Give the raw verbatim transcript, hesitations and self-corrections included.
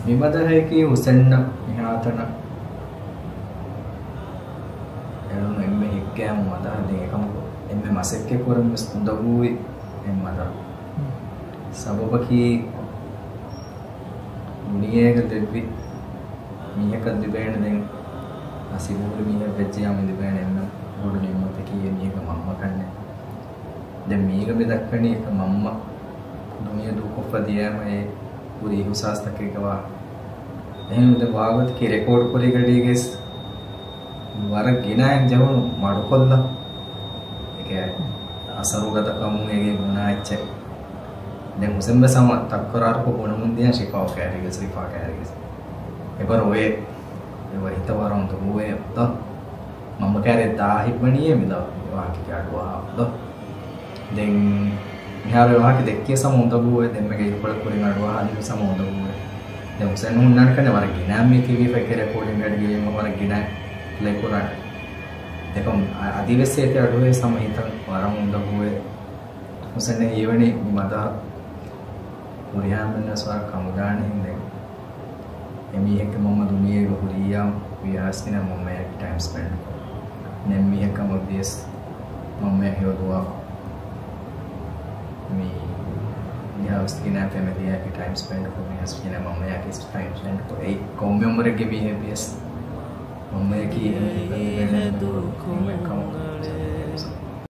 މި މަދަހަކީ ހުސެންއަށް މިހާތަނަށް އެޅުނު އެންމެ ހިތްގައިމު މަދަހަ. ދެން އެކަމަކު އެންމެ މަސައްކަތް ކުރަން ވެސް އުނދަގޫވި އެއް މަދަހަ. ސަބަބަކީ ދުނިޔޭގަ ލެއްވި މީހަކަށް ލިބޭނެ ދެން ނަސީބު ހުރި މީހަށް ވެއްޖެޔާ މި ލިބޭނެ އެންމެ ބޮޑު ނިޢުމަތަކީ އެ މީހަކަށް މަންމަ ކަންނޭނގެ. ދެން މީގަ މި ދައްކަނީ އެކަ މަންމަ ދުނިޔެ ދޫކޮށްފަ ދިޔައިމަ އެ ހުރި އިހުސާސްތަކެއްގަ ވާ. އެހެން ދެން ވާގޮތަކީ ރެކޯޑް ކުރި ގަޑީގަސް ވަރަށް ގިނައިން ޖެހުނު މަޑުކޮށްލަ. އެކޭ އަސަރުގަދަކަމުން އޭގެ ގުނާ އެއްޗެއް. ދެން ހުސެން ވެސް ހަމަ ތަކްރާރުކޮށް ބުނަމުން ދިޔަ ޝިފާ ކައިރީގެސް، ޝިފާ ކައިރީގެސް. އެބަރު އޮވޭ. އެބަ ހިތަށް ވަރަށް އުނދަގޫވޭ އޮތާ. މަންމަ ކައިރި ދާ ހިތްވަނީއޭ މިދާ ވާހަކަ އަޑުއަހާ ދޯ. ދެން މިހާރު ވާހަކަ ދެއްކިޔަސް ހަމަ އުނދަގޫވޭ. ދެންމެގެ އިރުކޮޅެއް ކުރިން އަޑުއަހާލިޔަސް ހަމަ އުނދަގޫވޭ. ދެން ހުސެން ހުންނާނެ ކަންނޭ ވަރަށް ގިނަ މީ ތިވީފަ އެކެ ރެކޯޑިން ގަޑިގެ ވީމަ ވަރަށް ގިނަ ޕްލޭ ކުރާނެ. ދެކޮން އަ-، އަދިވެސް އޭތި އަޑުވޭ ހަމަ ހިތަށް ވަރަށް އުނދަގޫވޭ. ހުސެން ހީވަނީ މި މަދަހަ ހުރިހާ މެންނަސް ވަރަށް ކަމުދާނެ ހިނދެއް. އެމީހެއްގެ މަންމަ ދުނިޔޭގަ ހުރިއްޔާ ވިޔާސްގިނަ މަންމަޔާ ޓައިމް ސްޕެންޑް ކޮށް. ނެން މީހެއް ކަމަށް ވިޔަސް މަންމަޔާ ހެޔޮ ދުވާ. މި ވިޔާސްގިނަ ފެމިލީއާ ޓައިމް ސްޕެންޑް ކޮށް، ވިޔާސްގިނަ މަންމަޔާ ޓައިމް ސްޕެންޑް ކޮށް. އެއީ ކޮންމެ އުމުރެއްގެ މީހެއް ވިޔަސް މަންމަޔަކީ އެމީހެއްގެ ކަމަށް